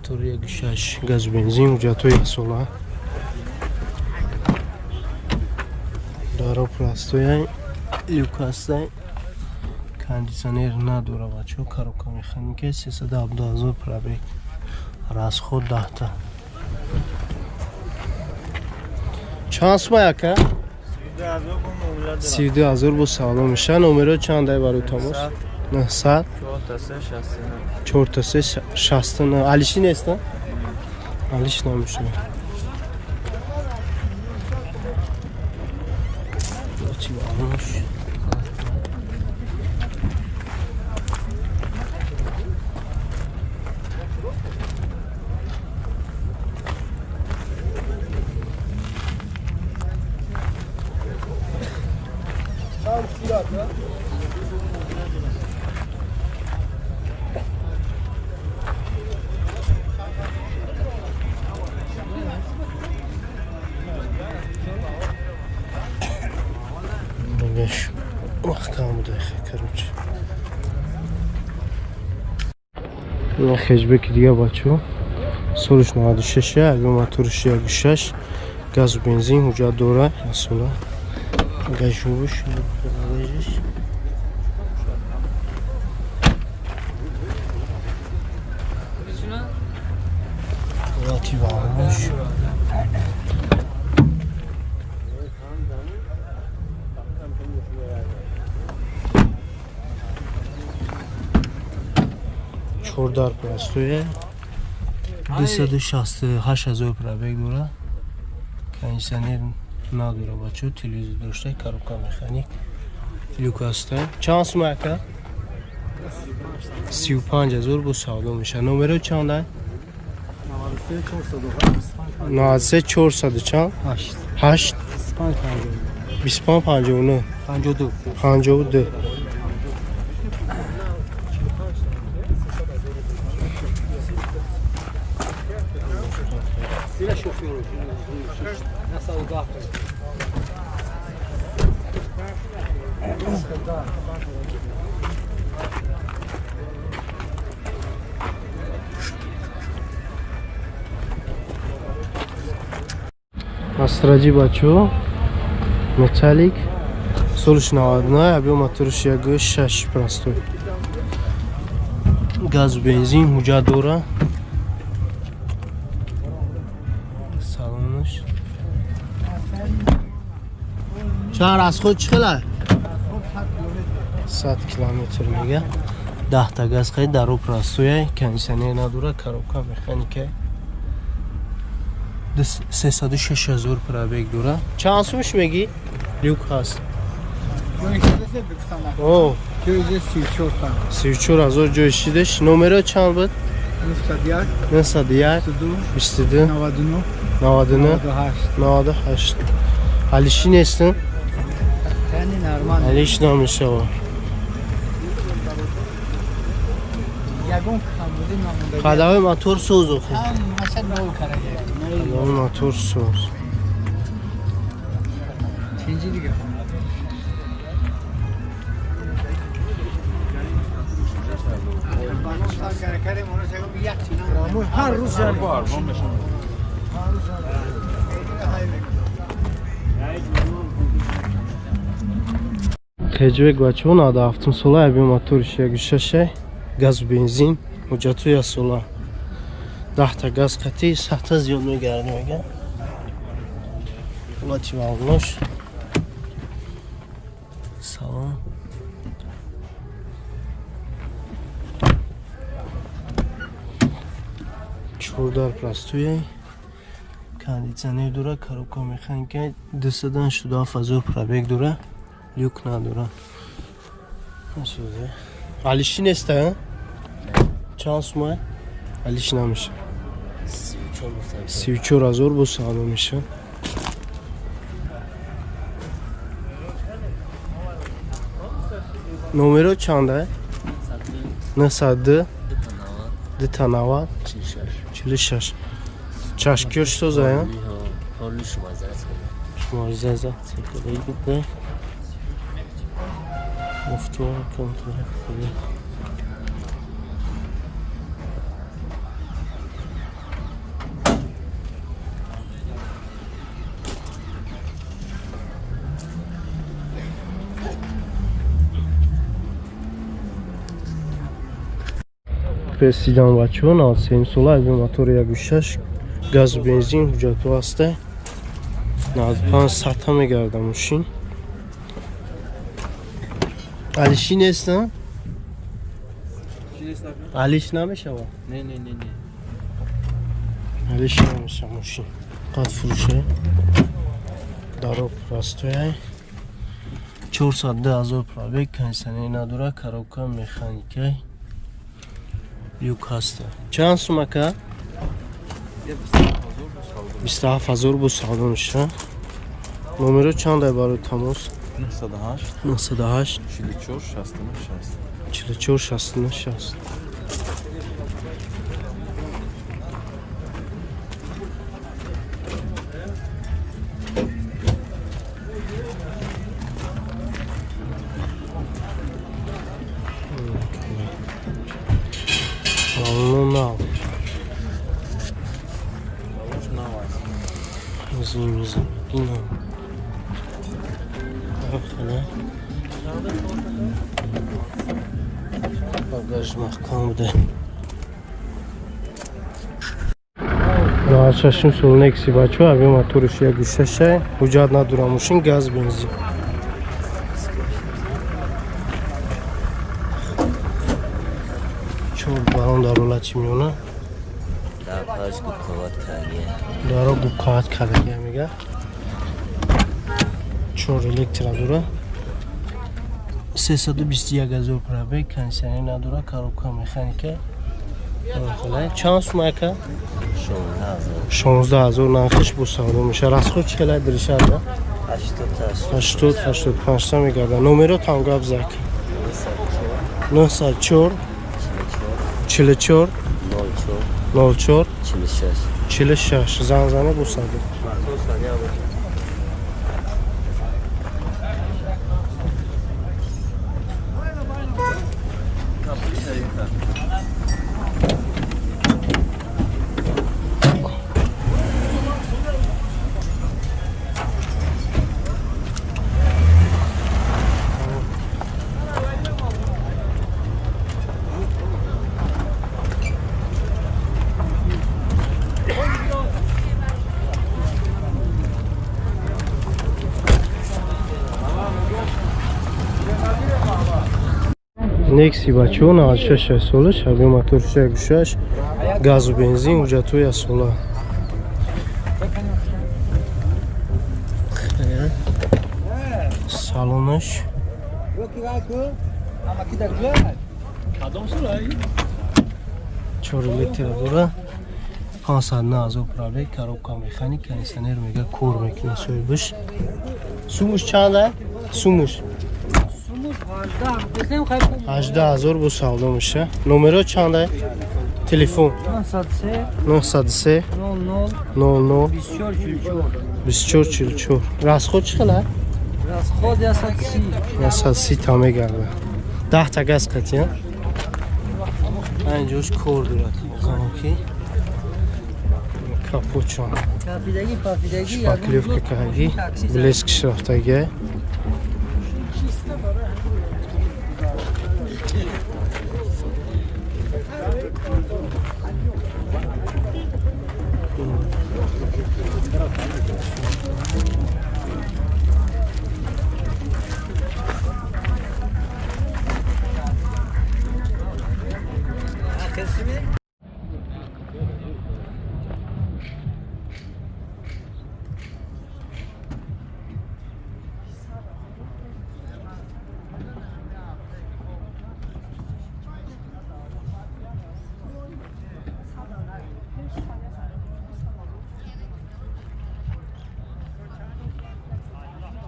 Мотор 1.6, газу бензин, ҳуҷҷатҳои яксола. Даро простоя, люк ҳастай, кондитсионер надора, бачаҳо, коробка механика, 317 000 пробег, расход 10-та. Чанд сума, яка? 32 000 бо савдо меша. Номеро чандай барои тамос? 900 43 69. Алиши нест, алиш намешава. Чӣ баъмош? Дигаш маҳкам буда, короче. Ин хэтчбеки дига, бачаҳо, солиш 96, объём моториш 1.6, газу бензин, ҳуҷҷат дора яксола. Гажовиш, багажиш. Ҳолати ваҳмош. Чордар простоя, 268 000 пробег дора, кондитсионер надора, бачаҳо, телевизор дошта, коробка механик, люк ҳаста. Чанд сума, ака? 35 000 бо савдо меша. Номеро чанда? 93 400 чанд? 8 25 59 52. Астра Ҷи, бачаҳо, металлик, солиш 99, объём моториш 1.6, простой, газу бензин, ҳуҷҷат дора. Салонаш чанд? Расход чӣ хела? 100 километр мега, 10-та газ хаи, даро простоя, кондитсионер надора, коробка механика, 306 000 пробег дора. Чанд сумш мегӣ? Люк ҳаст. О, 34 000 ҷои шидаш. Номеро чанд буд? 901 22 99 98. Алиши нестн? Алиш намешава. Ходовой мотор соз охи. Ходовой мотор соз. Ченҷи дига. Ҳар рӯз. Хэтчбек, бачаҳо, 97 сола, объём моториш 1.6, газу бензин, ҳуҷҷату яксола, 10-та газ қатӣ, 100-та зиёд мегард мега. Ҳолати валнош. Салом. Чордар простоя, кондитсионер дора, коробка механика, 287 000 пробег дора, люк надора. Алиши неста? Чанд сума? Алиш намеша. 34 000 бо савдо меша. Номеро чанда? 902 2 90 46. Чашкиёш созая? Шумаризаза. Муфтуа контра. Опел седан бачаҳо 93 сола, объем мотори 1.6, газу бензин, ҳуҷҷатҳо ҳаста. 95 сата мегарда мошин. Алиши нест, а? Алиш намешава? Не, не, не, не. Алиш намеша мошин. Қад фурӯше. Дароб растояй. 402 ҳазор пробег, кондиционер надора, коробка механикай. Люк ҳаста. Чанд сум ака? 27 ҳазор бо савдо меша. Номеро чандай барои тамос? 908 908 44 69 60. 44 69 60. Нав. Багаж маҳкам буде. 96 сол Некси бачо, объем моториш 1.6, ҳуҷҷат надора мошин, газ бензин. Чор барон дар ҳолати миёна. Даро губқават кардагия мега. Чор электро дора. 321 ҳазор пробег, кондиционер надора, коробка механика. Чанд сум ака? 16 ҳазор нархиш бо савдо меша. Расход чӣ хелай диришада? 80 85 та мегарда. Номеро там гап зак. 904 44 04 46. Занг зане бо савдо. Некси бачаҳо 96 солаш, объем моториш 1.6, газу бензин, ҳуҷҷатҳои асола. Салонаш 4 литр дора, 509 ҳазор пробег, коробка механик, кондиционер мега кор мекунад соҳибаш. Сумуш чанда? Сумуш 18 ҳазор бо савдо меша. Номеро чанда? Телефон 903 00 24 44. Расход чӣ хела? Расход 130 та мегарда. 10 та газ қатия. Инҷош кор дорад. Замоки. Капучон. Шпаклёвка карди, блескш рафтагия.